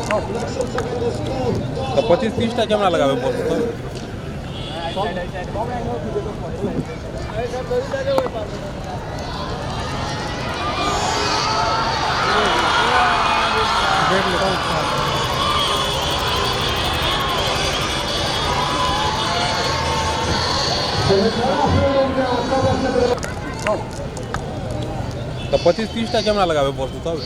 तऽ 25-30 टा कैमरा लगाबै पड़तौ तब। तऽ 25-30 टा कैमरा लगाबै पड़तौ तब।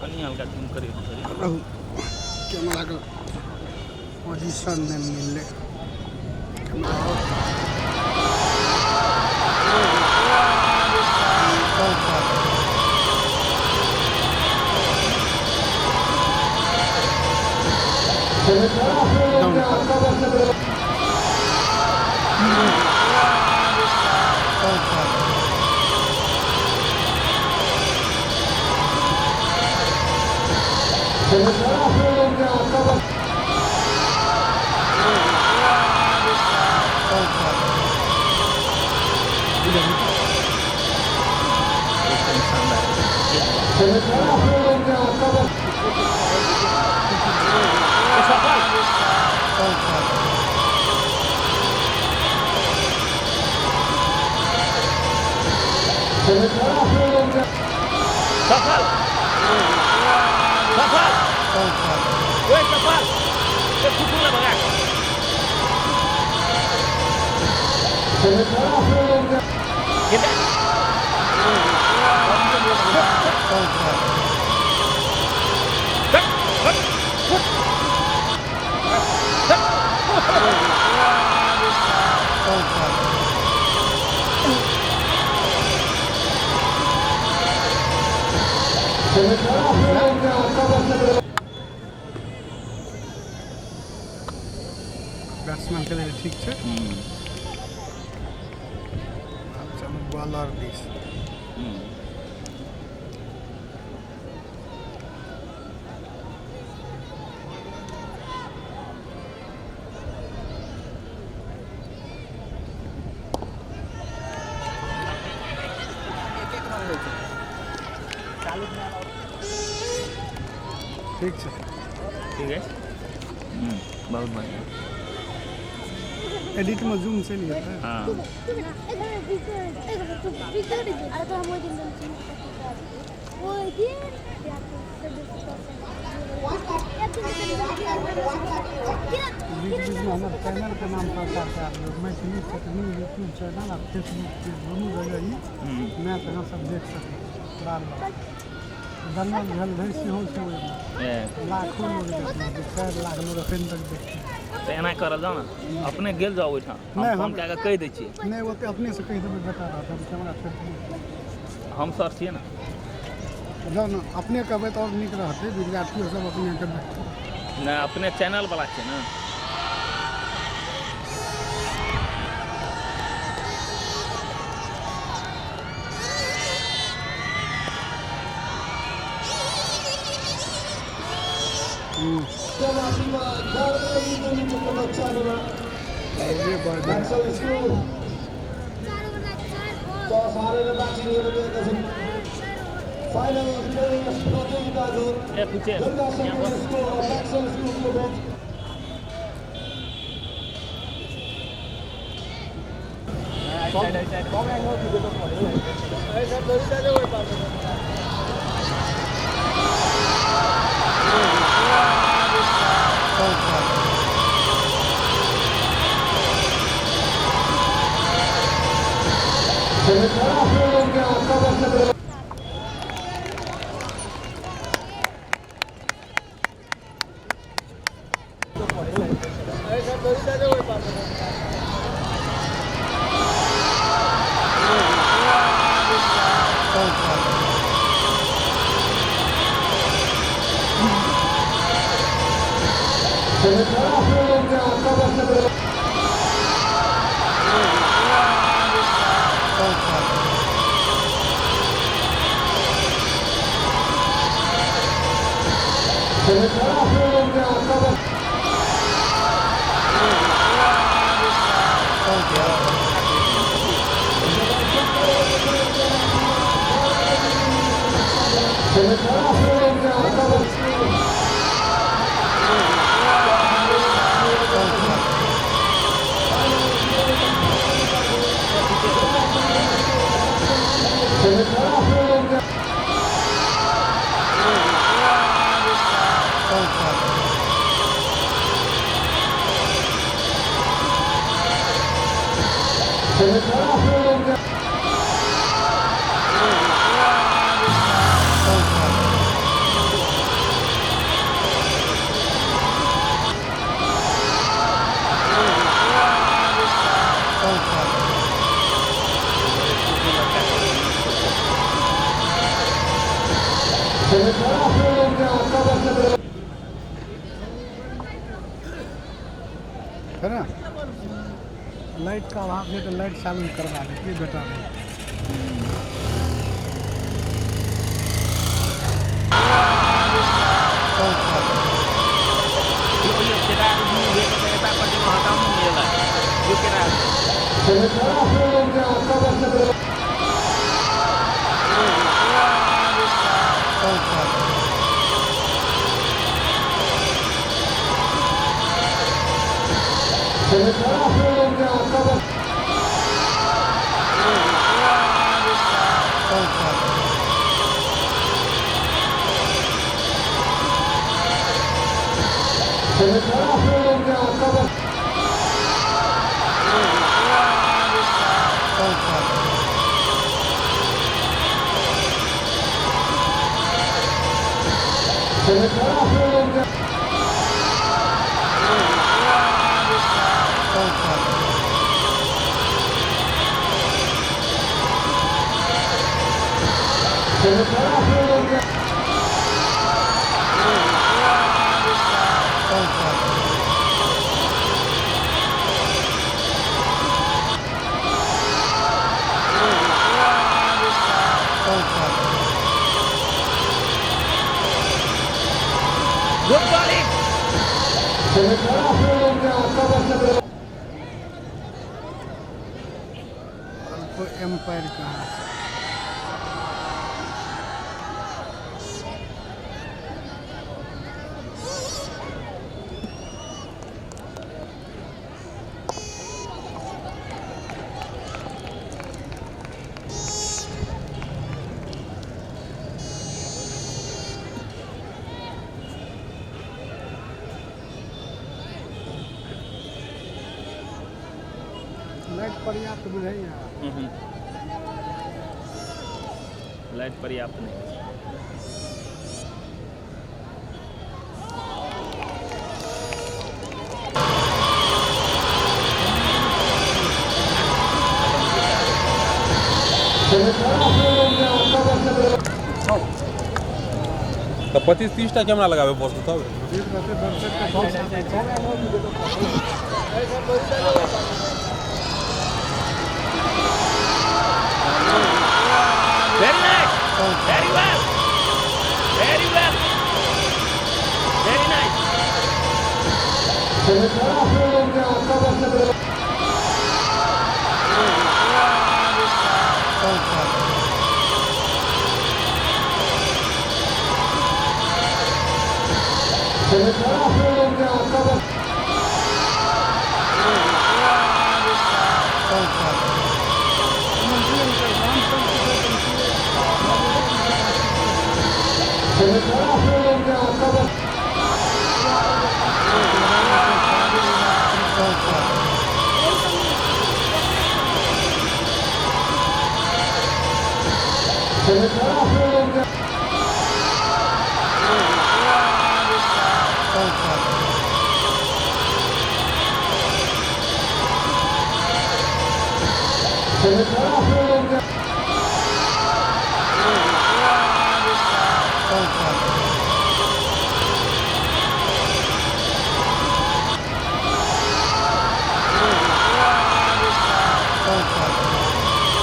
कनि हल्का जूम करियौ। कैमरा के पोजीशन नहि मिललै। कैमरा डाउन कर। सफल सफल ओए सफल ए कुकुर ला भगा। बैट्समैन के लेल ठीक छै। आब चलू बॉलर दिस। ठीक छै। ठीक है, बहुत बढ़िया। एडिट में जूम चलि जेतै। हाँ। बीच बीचमे हमर चैनलके नाम प्रचार कए दियौ। मैथिली चटनी यूट्यूब चैनल आ फेसबुक पेज दुनू जगह ई मैच अहाँ सब देख सकै छी। बार बार दंगल भेल रहै सेहो छै ओहिमे लाखो लोग देखलक, 2-4 लाख लोग एखन तक देखै। तऽ एना करल जाउ ने, अपने गेल जाउ ओहिठाम, हम नहि, फोन कए कऽ कहि दै छियै। नहि, ओते अपनेसँ कहि देबै बेटर रहत। हम कैमरा छोड़ि देबै। हम सर छियै ने। जाउ ने, अपने कहबै तऽ आओर नीक रहतै, विद्यार्थियो सब अपनेके देखतै। नहि, अपने चैनल वाला छियै ने। ए पूछे यहाँ पर। है ना। लाइट का अभाव है तो लाइट चालू करवा देती बेटा। यो केटाहरू जुन लिएको छ यतापट्टिको हटाउनु नि यसलाई, यो केटाहरू। Good bowling. तो एम्पायर कहाँ से? लाइट पर्याप्त बुझाइए। लाइट पर्याप्त नहीं। तऽ 25-30 टा कैमरा लगाबे पड़तौ तब। Very nice. Very well. Very well. Very nice.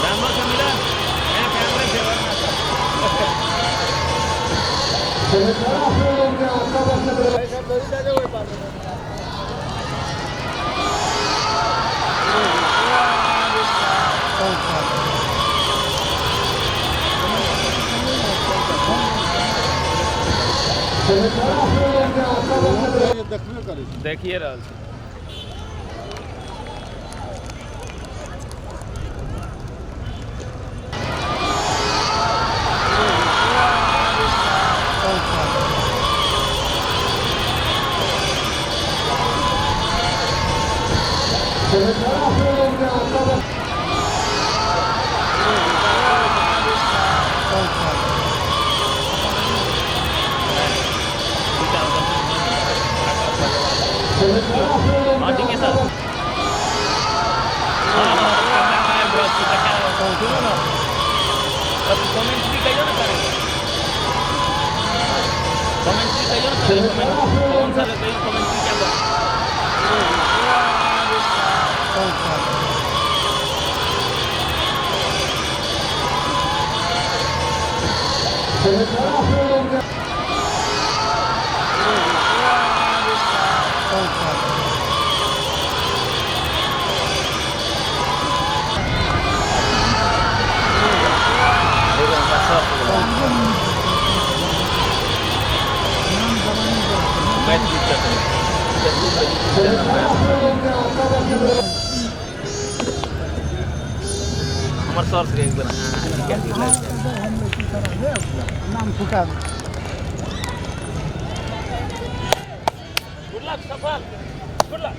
राम्रो छ मिलन, यहाँ क्यामेरै फेभरमा छ। देखिए रहल छी। हाँ ठीक है सर। हाँ हाँ, कैमरा में ब्रश सुनू न, कमेंट्री कहियो न करे, कमेंट्री कहियो न करे, कमेंट कौन सा कहियो, कमेंट्री क्या कर। मैथिली चटनी फेसबुक पर यूट्यूब चैनल पर हमर सर के एक बेर अहाँ कए दियौ लाइव। नाम फुका दे। गुड लक सफल, गुड लक।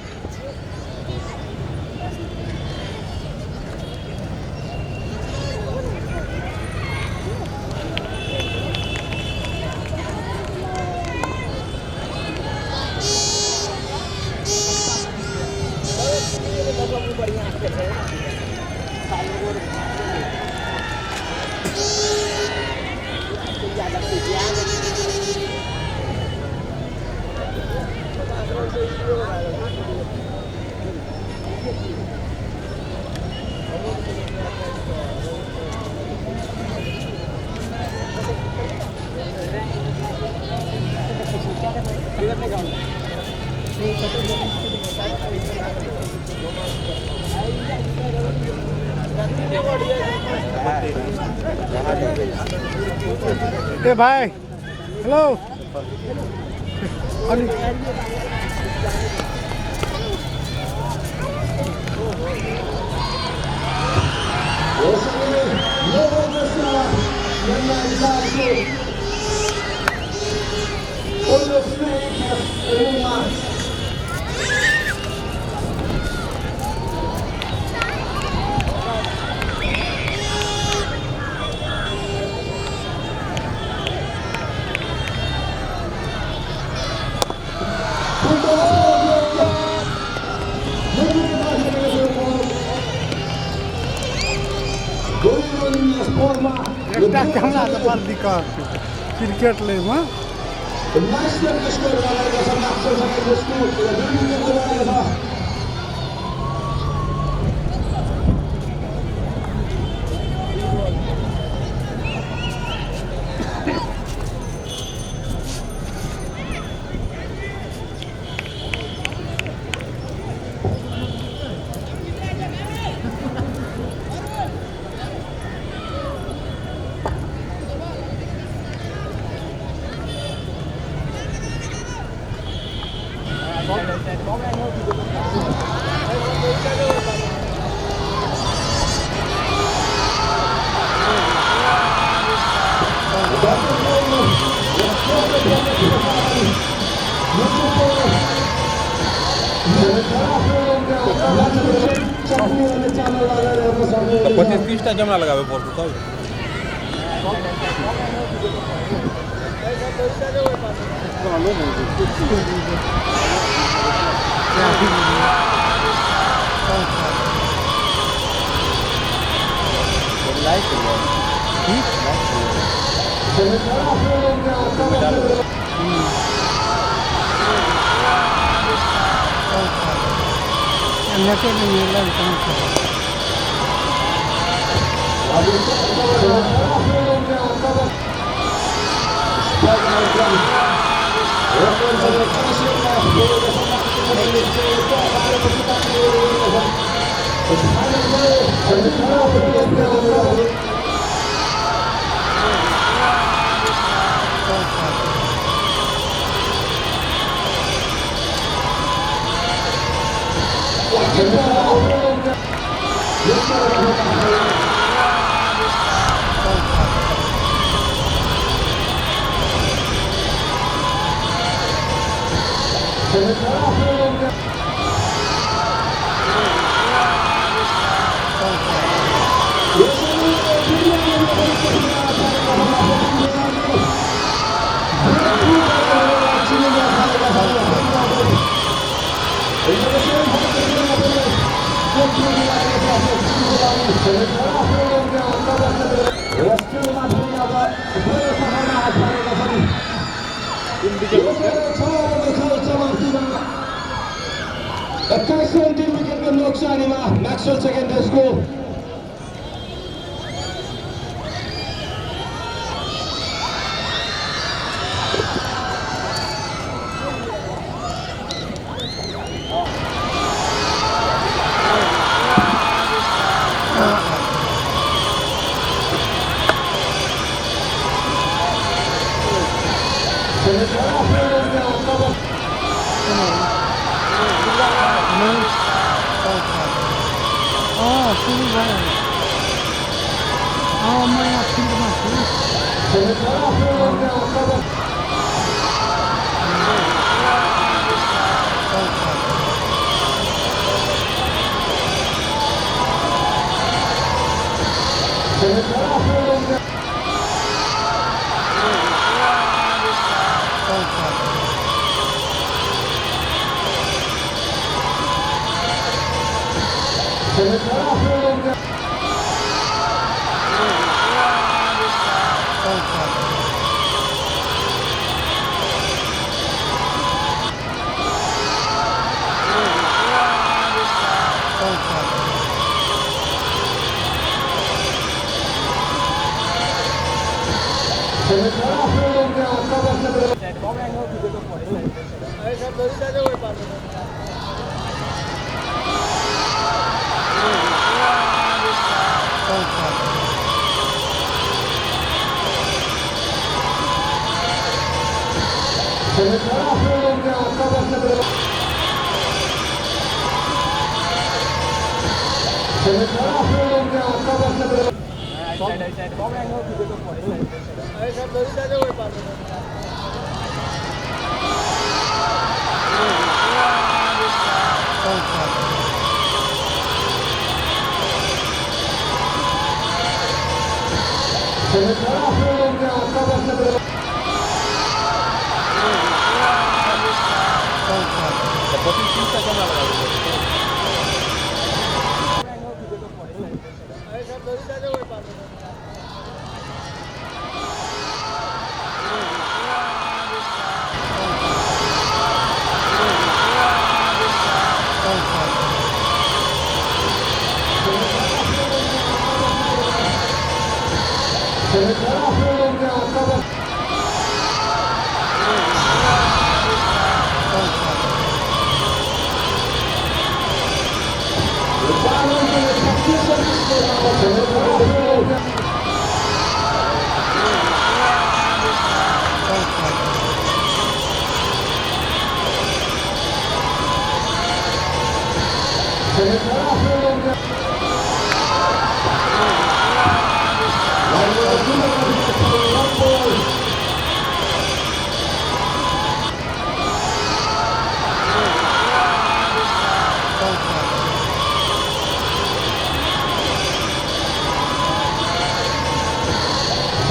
ए भाइ, हेलो। अनि एकटा कैमरा तऽ बड़ दिक्कत छै क्रिकेट लैमे। तऽ 25-30 टा कैमरा लगाबे पड़तौ तब। नेटे नहीं है, लाइव कहाँ से? 21 3 विकेटको नोक्सानीमा म्याक्सवेल सेकेन्ड डेजको। अँ, सुरु भयो। अँ, म यहाँ फिल्डमा छु। तऽ 25-30 टा कैमरा लगाबे पड़तौ।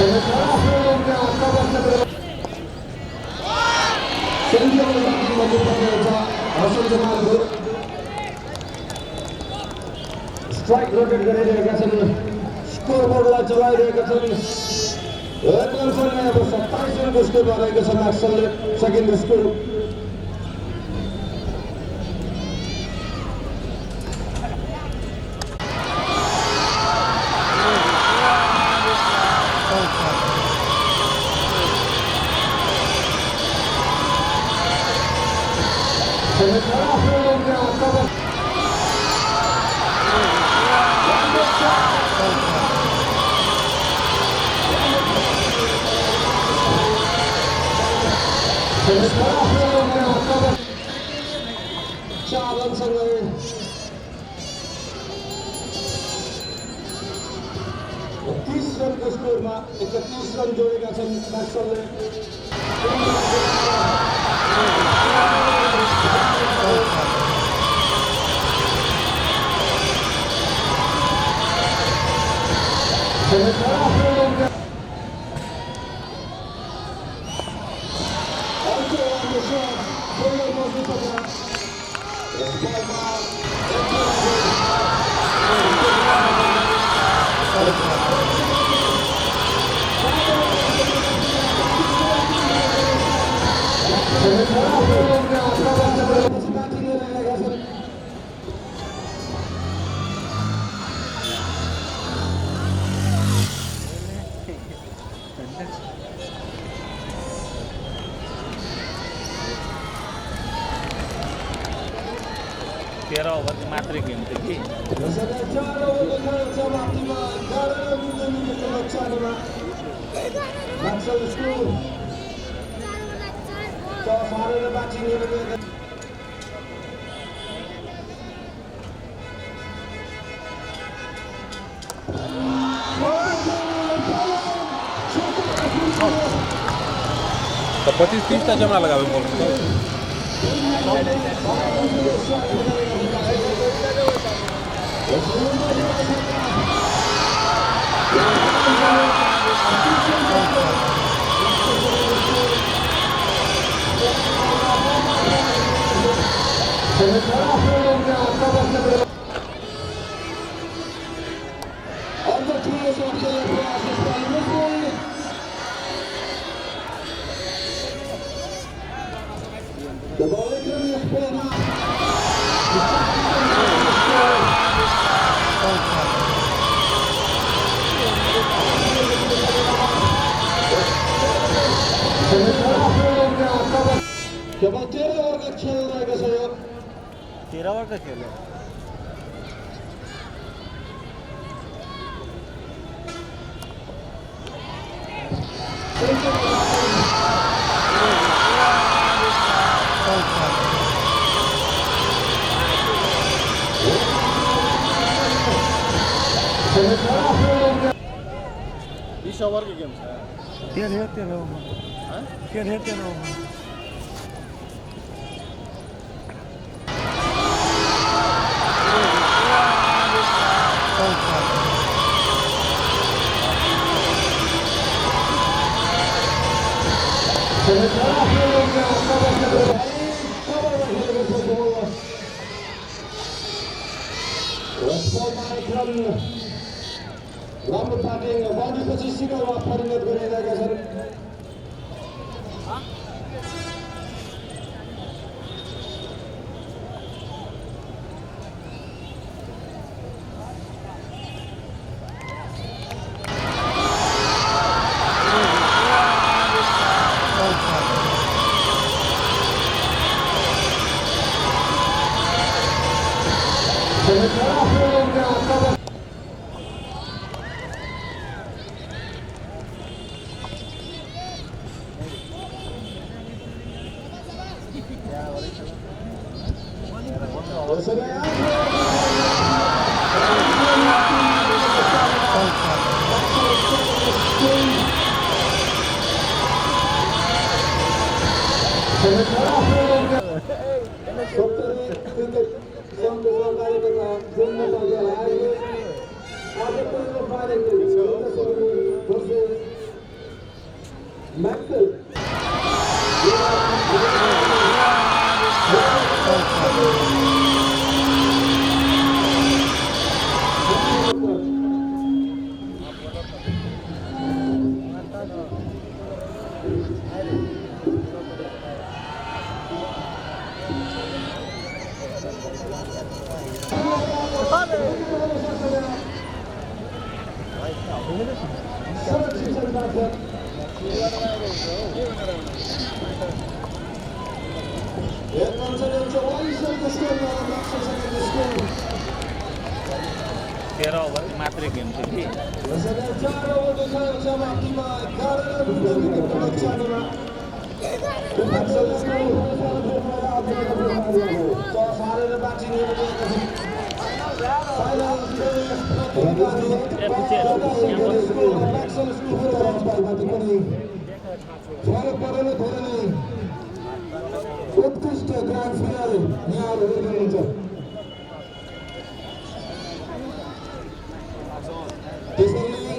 स्ट्राइक रोटेट गरिरहेका छन्, स्कोर बोर्डलाई चलाइरहेका छन्। एक रनसँगै अब 27 रनको स्कोरमा रहेको छ म्याक्सवेलले सेकेन्ड स्कोर। चार रनसँगै 30 रनको स्कोरमा 31 रन जोडेका छन् म्याक्सवेलले। अर्को राम्रो सट, फिल्डर मजबुत पक्रा। यस बलमा 13 ओभरको मात्रै गेम थियो कि। समाप्तिमा 11 रन विकेटको नोक्सानीमा म्याक्सवेल स्कोर टस हारेर ब्याटिङ गर्न गएका। त 25-30 टा कैमरा लगाबै बॉल में। अर्को ठुलो सट खेल्ने प्रयास यसपालि Mukul. The ball is in the बलमा केवल 13 ओभरको खेल रहेको छ यो। 13 ओभरको खेल हो। 20 ओभरको गेम छ। 13 13 ओभर, 13 13 ओभर। राम्रो ब्याटिङ बाउन्ड्रीपछि सिङ्गलमा परिणत गरिरहेका छन्। क्रिकेट सङ्घको सहकारी तथा जुन आज पहिलो फाइनल। म्याक्सेल। एक रनसँगै 44 रनको स्कोर, म्याक्सेलसँग स्कोर। 13 ओभर मात्रै गेम थियो कि। यसरी 4 ओभरको खेल समाप्तिमा 11 रन विकेटको नोक्सानीमा म्याक्सेल स्कोर टस हारेर ब्याटिङ गर्न गएका छन्। फाइनल म्याक्सेल स्कोरको अम्पायरमाथि कुनै फरक परेन। धेरै नै उत्कृष्ट ग्रान्ड फिनाले यहाँहरू हेर्दै हुनुहुन्छ। त्यसरी नै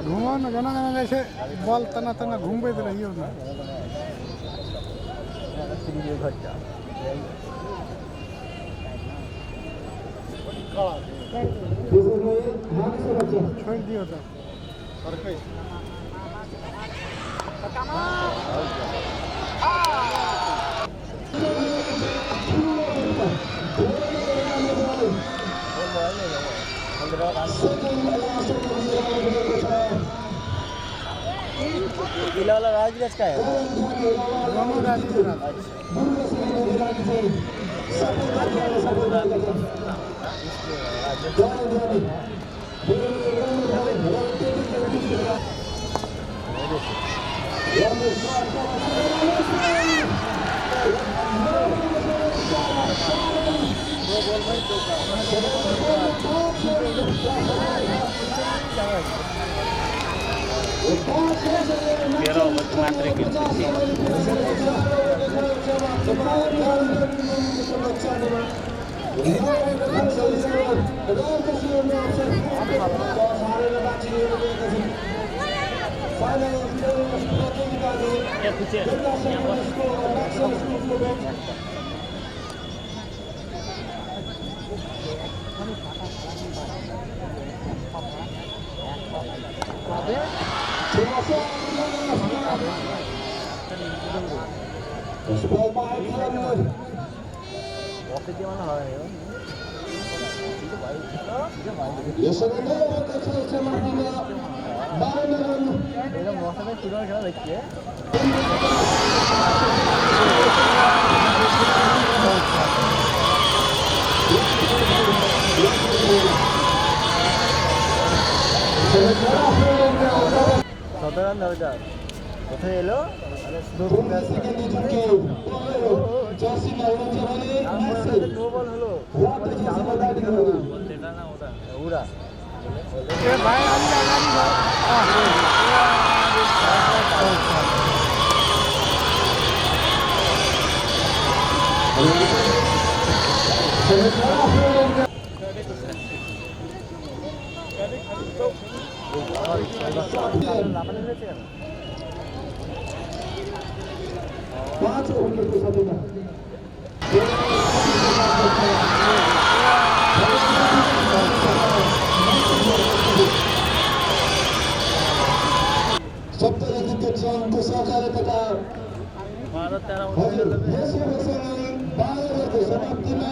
घुमाउ ने, जेना जेना जाइ छै बॉल तना तना घुमबैत रहियौ ने। त्यसरी नै हामी समक्ष छोड़ि दियौ तऽ। सेकेन्ड लास्ट ओभर छ। पीला वाला राजगीर का है। दोनों राजगीर। सफल भएका छन्। राम्रो सर्ट। 13 ओभरको मात्रै गेम थियो कि। ए खुसी यहाँ बस। यसरी नै ओभरको खेल समाप्तिमा 52 रन। ফুটবল খেলা দেখছি। 17 রান দরকার, কোথায় এলো? 15 सेकेन्ड झुक्के जर्सीमा हुनुहुन्छ भने म्याक्सेल নো বল হলো। रातो जर्सीमा ब्याटिङ गर्नु। बोल्दैन ना उता। ওরা ए भाइ, अलि अगाडि जाऊ। লাফানি হয়েছে কেন? 5 विकेटको साथमा सप्तगतिको चयनको सहकार्य तथा 12 13। हजुर, यस ओभरसँगै 12 ओभरको समाप्तिमा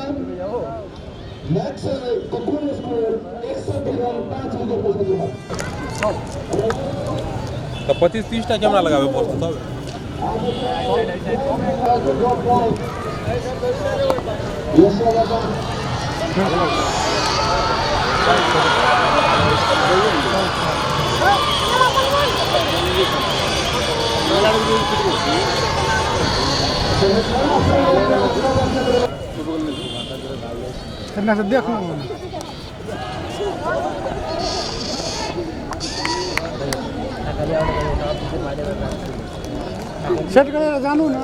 म्याक्सको कुल स्कोर 61 रन 5 विकेटको साथमा। तऽ 25-30 टा कैमरा लगाबे पड़तौ तब। यस ओभरमा एन्ने से देखू। सेट करे जानू ना।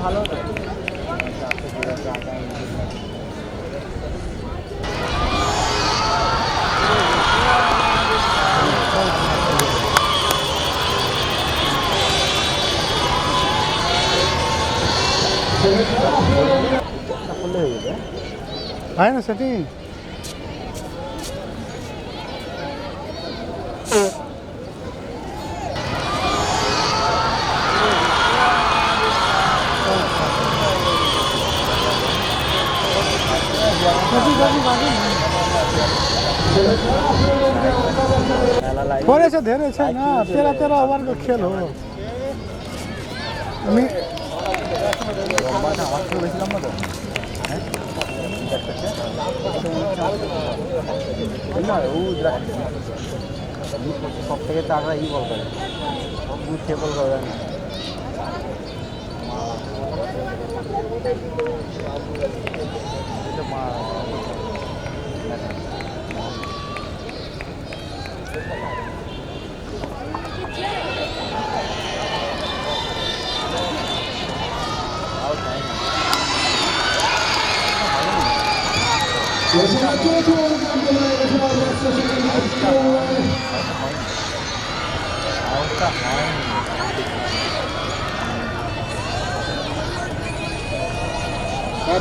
ভালো। হয় না সেটিং? थोड़े से धेरै छै ना, 13 13 ओवर के खेल हो। আমি সব থেকে তারা ই বল করে, সব বল করে না।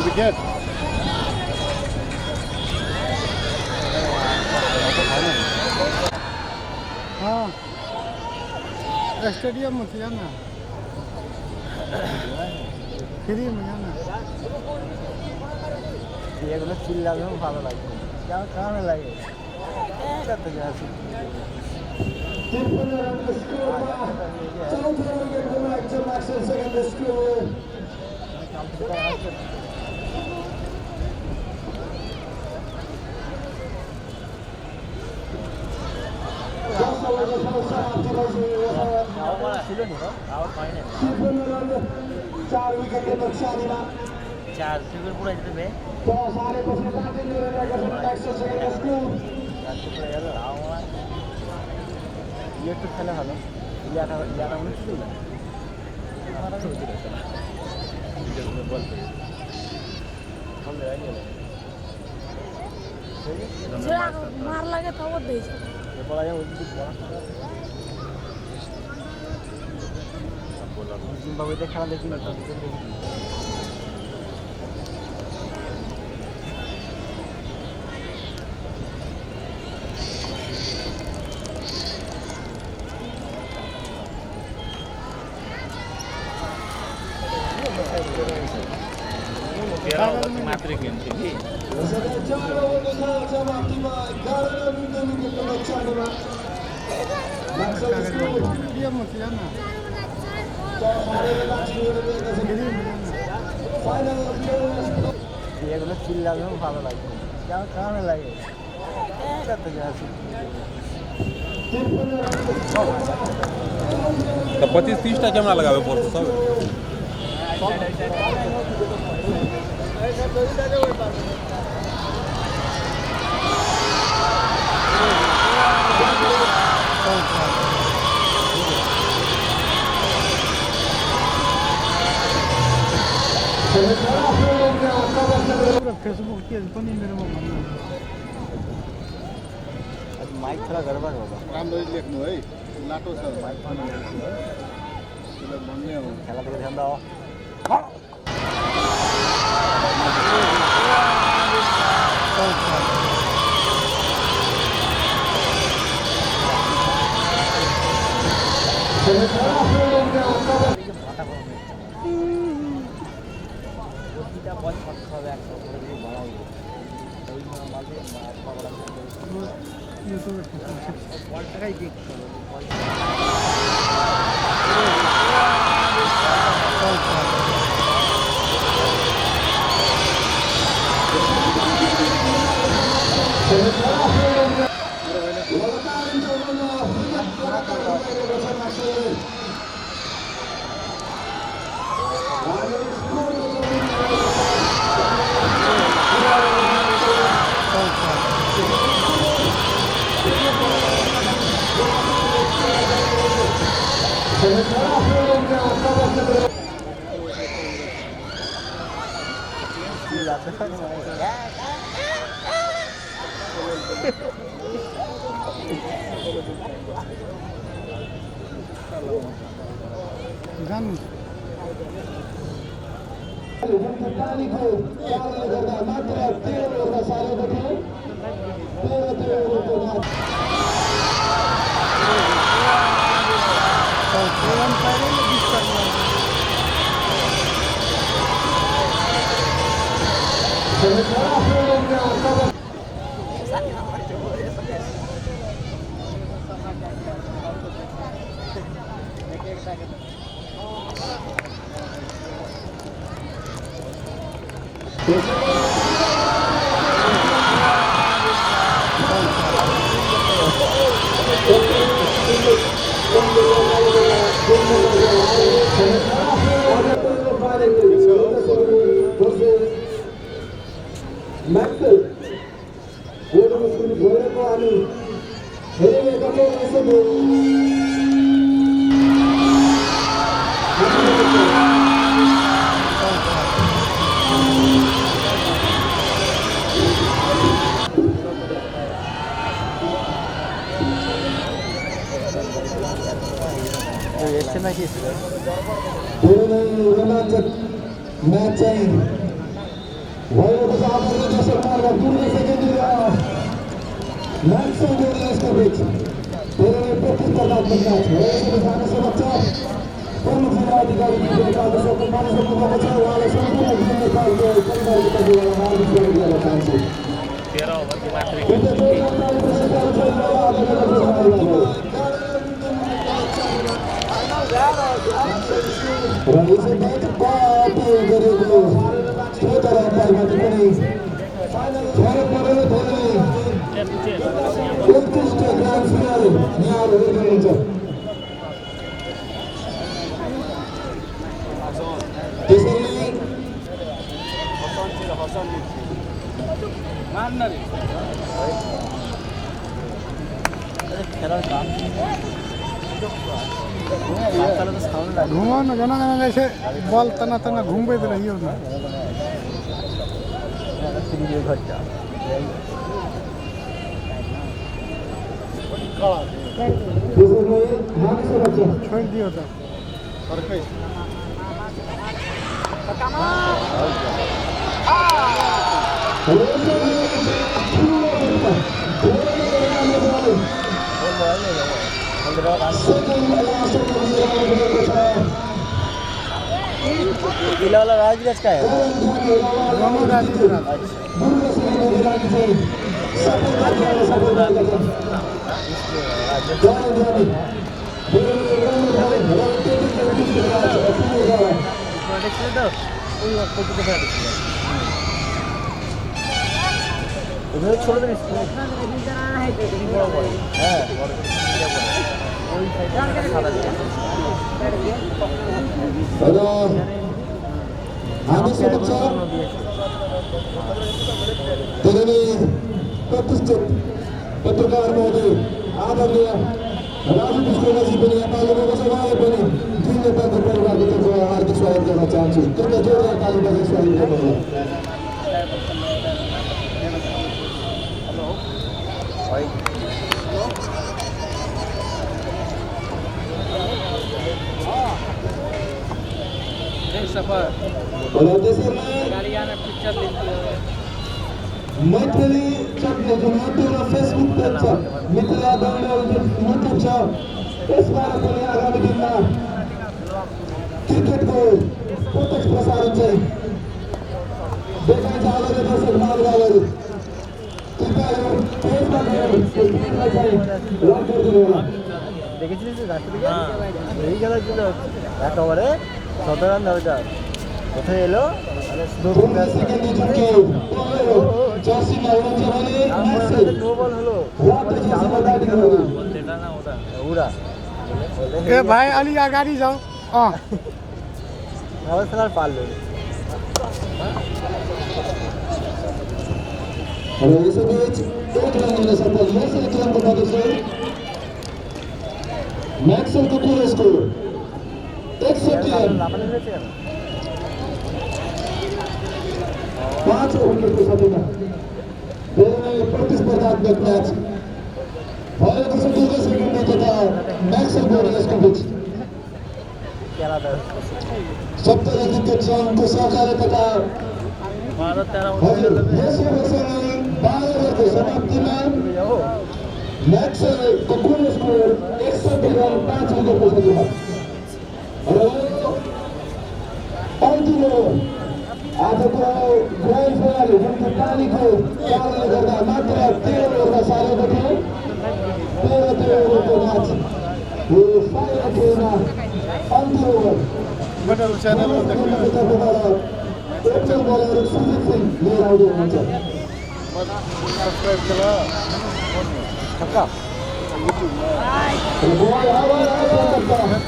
विकेट हाँ स्टेडियम में जाना, फ्री में जाना। এগুলো চিল্লালেও ভালো লাগে, কেমন কারণে লাগে। चार विकेटको नोक्सानीमा चार सुगर पुरा जित्यो। टस हारेपछि ब्याटिङ गरिरहेका छन् म्याक्सवेल सेकेन्ड स्कुल। একটু খেলা ভালো, ইয়াটা ইয়াটা মনে হচ্ছে মার লাগে তবে দিয়েছে। জিম্বাবুয়েতে খেলা দেখি না। मात्रै गेम थियो कि स्टेडियम में जाना, फ्री में जाना। এগুলো চিল্লালেও ভালো লাগে, কেমন কারণে লাগে। तऽ 25 30 टा कैमरा लगाबे पड़तौ सब। पूरा फेसबुक पेज पनि मेरोमा भन्नु। माइक थोड़ा गड़बड़ होगा, राम्ररी लेख्नु है, लाटो छ त्यसलाई भन्ने हो। खेलातिर ध्यान दाও। প্রতিটা বল ছক্কা হবে, একটা করে দিয়ে বলা হবে। ইউটিউবে ফেসবুক বলটাই দেখতে হবে। लगातार इन्टरभलमा विकेट लगातार गुमाइरहेको छ म्याक्सवेलले। जानु। पानीको कारणले गर्दा मात्र 13 ओभर सारेको थियो। 13 ओभरको म्याच रोमाञ्चक म्याच चाहिँ भएको छ। आदरणीय दर्शक महानुभाव, पूर्व सेकेन्डरी र म्याक्सल गोल्डनको बिच धेरै नै प्रतिस्पर्धात्मक म्याच हो। यसरी हामी समक्ष प्रमुख जिल्ला अधिकारी मानिसक्नु भएको छ। उहाँलाई सम्पूर्ण जुन नेपालको परिवारको तर्फबाट हार्दिक स्वागत गर्न चाहन्छु। 13 ओभरको मात्रै। र यसैबीच अपील गरिएको थियो, तर अम्पायरमाथि पनि फरक परेन। धेरै उत्कृष्ट ग्रान्ड फिनाले यहाँहरू हेर्दै हुनुहुन्छ। त्यसरी घुमाउ न, जना जना जैसे बॉल तना तना घुमबैत रहियौ न। त्यसरी हामी समक्ष छोड़ि दियौ त। फर्कै। वाला राजराज का है। दोनों राजराज। তো ওই কলকাতা ফেরা দিচ্ছিল, ওগুলো ছোটদের স্কুল, বড় বড়, হ্যাঁ বড়, ওই সাইডে সাদা। हामी समक्ष धेरै नै प्रतिष्ठित पत्रकार महोदय आदरणीय राजु विश्वकर्माजी पनि यहाँ पाल्नुभएको छ। उहाँलाई पनि दुई नेपालको परिवारको तर्फबाट हार्दिक स्वागत गर्न चाहन्छु। कृपया जोरदार ताली बजाई स्वागत गर्नुहोला। र त्यसरी मैथिली चटनी जुन युट्युब र फेसबुक पेज छ, मिथिला दङ्गल जुन युट्युब छ, त्यसबाट पनि आगामी दिनमा क्रिकेटको प्रत्यक्ष प्रसारण चाहिँ देखाइन्छ। आदरणीय दर्शक महानुभावहरू, कृपया यो पेजमा गएर यो पेजलाई चाहिँ लाइक गरिदिनु होला। দেখেছিলিস তো রাস্তা থেকে এই খেলা ছিল, এক ওভারে 17 রান দরকার, কোথায় এলো? 15 सेकेन्ड जुन पहेँलो जर्सीमा हुनुहुन्छ भने म्याक्सेल নো বল হলো। रातो जर्सीमा ब्याटिङ गर्नु। ওরা ए भाइ, अलि अगाडि जाऊ। अँ আবার খেলার পারলো। र यसैबीच एक रन लिन सफल। यस एक रनको मद्दतले म्याक्सेलको पुरो स्कोर 61 रन। 5 विकेटको क्षतिमा धेरै नै प्रतिस्पर्धात्मक म्याच भएको छ दुर्गा सेकेन्डरी तथा म्याक्सल बोर्डर्सको बिच। सप्तरत्नको चयनको सहकार्य तथा हजुर यस ओभरसँगै 12 ओभरको समाप्तिमा म्याक्सलको कुल स्कोर 61 रन 5 विकेटको क्षतिमा। र यो अन्तिम ओभर आजको ग्रान्ड फिनाले, जुन कि पानीको कारणले गर्दा मात्र 13 ओभरमा सारेको थियो। 13 13 ओभरको म्याच, यो फाइनल खेलमा अन्तिम ओभर च्यानलमा देख्ने। तर्फबाट ओपनिङ बलर सुजित सिंह लिएर आउँदै हुनुहुन्छ। सब्सक्राइब केला। र बल हावामा टक्का मात्र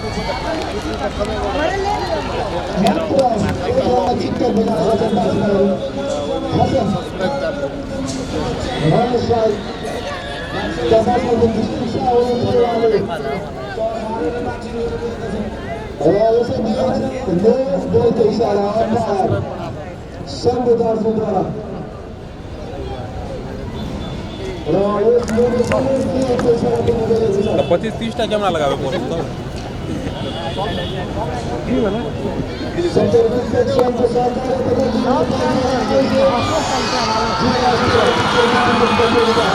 एक रनमा चित्त बुझाएका छन् ब्याट्सम्यानहरू हसन रमेश राई। ब्याट्सम्यानको दृष्टि हुनुहुन्थ्यो उहाँले र यसै बिच नो बलको इसारा अम्पायर शम्भु दार्जुद्वारा र यस नो इसारा पनि गरेको छ। तऽ 25-30 टा कैमरा लगाबे पड़त तब। सप्तरत्नको चयनको सहकार्य तथा प्रतियोगिता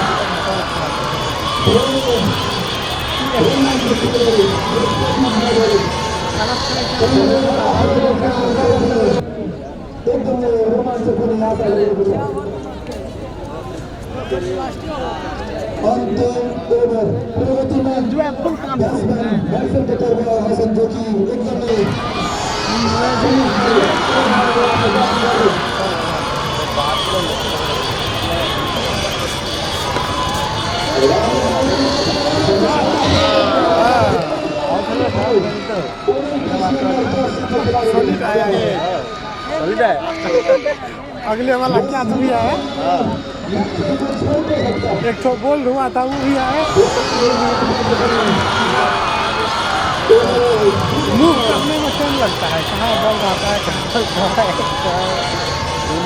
धेरै रोमाञ्चक खेलहरू। एकदमै रोमाञ्चक हुने आशा गरिएको छ। अन्तिम ओभर प्रगतिमा ब्याट्सम्यान ब्याट्सम्यानको तर्फबाट हसन, जो कि एकदमै अगले वाला क्या भी आया, एक ठो बोल हुआ था, वो भी आया। मूव करने में टाइम लगता है, कहाँ बॉल रहता है, कहाँ बॉल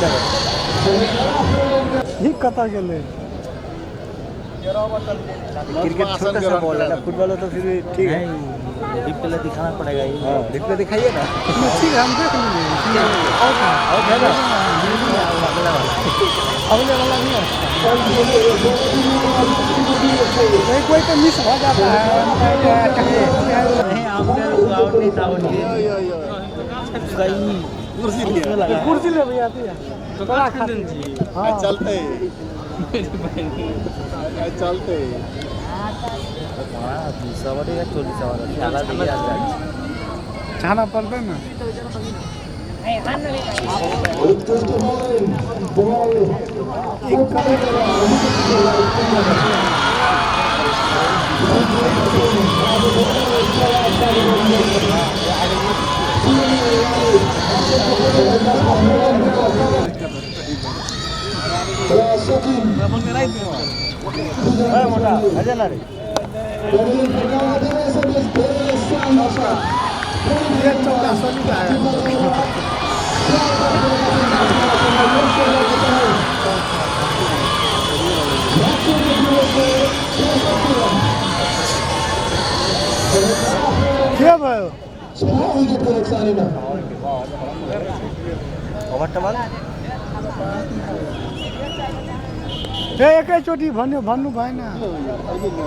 है, ही कतऽ गेलै? क्रिकेट छोटा सा बॉल है ना, फुटबॉल हो तो फिर भी ठीक है। रिप्ले दिखाना पड़ेगा ये। हाँ, रिप्ले दिखाइए ना। ठीक है, हम देख लेंगे। आउट है। आउट है ना? अगला वाला। अगले वाला भी अच्छा है। कोई कोई तो मिस हो जाता है। नहीं, आपने आउट नहीं था उनके। कुर्सी लिया। कुर्सी ले भैया आती है थोड़ा खाती। हाँ। चलते चलते। 20 ওভারে 40 ওভার খেলা দেখে আসবে। छाना पड़ते ना। उत्कृष्ट बॉलिंग, बॉल ऊपर र सकिन। মোটা হাজার না রে। ये चौका सॉलिड आया। के भयो? 6 विकेटको नोक्सानीमा। ওভারটা বল। ए, एकैचोटि भन्यो, भन्नु भएन। 5 विकेटको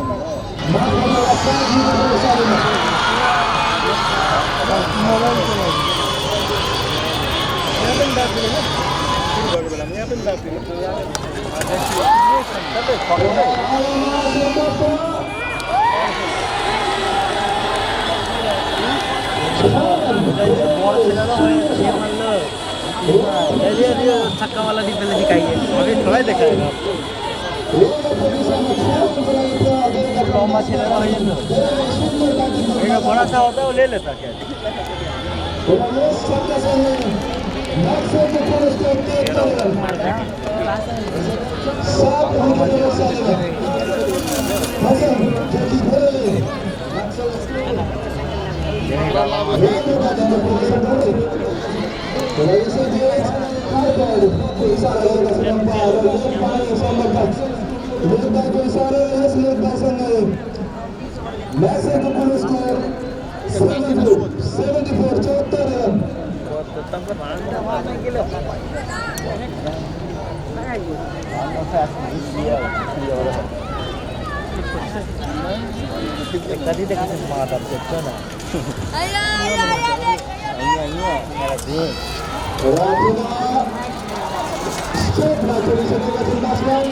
नोक्सानीमा। मोबाइलको लागि। यहाँ पनि दार्जिलिङ। बॉल से ज्यादा ये मारलो, ये छक्का वाला रिप्ले दिखाइए। अभी थोड़ा ही देखाएगा। लंबा ছেলেরা হয়ে যেত। এটা बड़ा सा होता है, वो ले लेता क्या? यस छक्कासँगै म्याक्सवेलको कुल स्कोर 73 रन, 7 विकेटको नोक्सानीमा। हसन, जो कि धेरै राम्रो ब्याटिङको प्रदर्शन गर्दै र यसैबीच इसारा गरेका छन् अम्पायर र लेग बाई सम्बद्ध, लेग बाईको इसारा। यस लेग बाईसँगै म्याचको कुल स्कोर 74, 74, 74 रन। र पुनः स्ट्रोकमा चलिसकेका छन् ब्याट्सम्यान,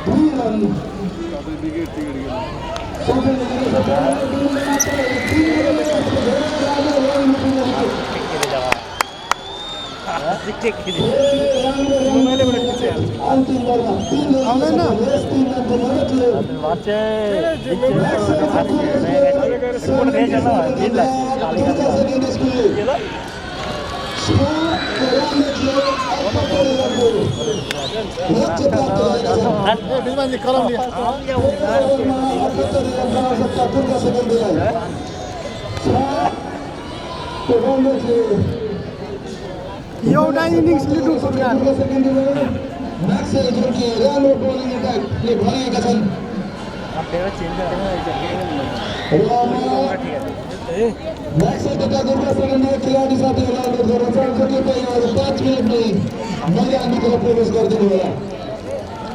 2 रन। सबै विकेट टिकट गेल। सफल गरेको छ। 3 रन, राम्रो रन। अन्तिम बलमा 3 रन। आउँदैन? यस 3 रनको मद्दतले दुर्गा सेकेन्डरी स्कुलले 76 रनको लक्ष्य प्राप्त गरेका छन्। ए बिजमानजी, कलम लिया। 1 ओभरमा 78 रनको आवश्यकता दुर्गा सेकेन्डरीलाई। 6 को रन रेटले एउटा इनिङ्स लिनु पुग्यो। दुर्गा सेकेन्डरीले म्याक्सेल जुर्की राम्रो बलिङ एट्याकले भरिएका छन् र म्याक्सेल तथा दुर्गा सेकेन्डरी खेलाडी साथीहरूलाई अनुरोध गर्न चाहन्छु, कृपया यहाँहरू 5 मिनटमै मैदानभित्र प्रवेश गरिदिनु होला।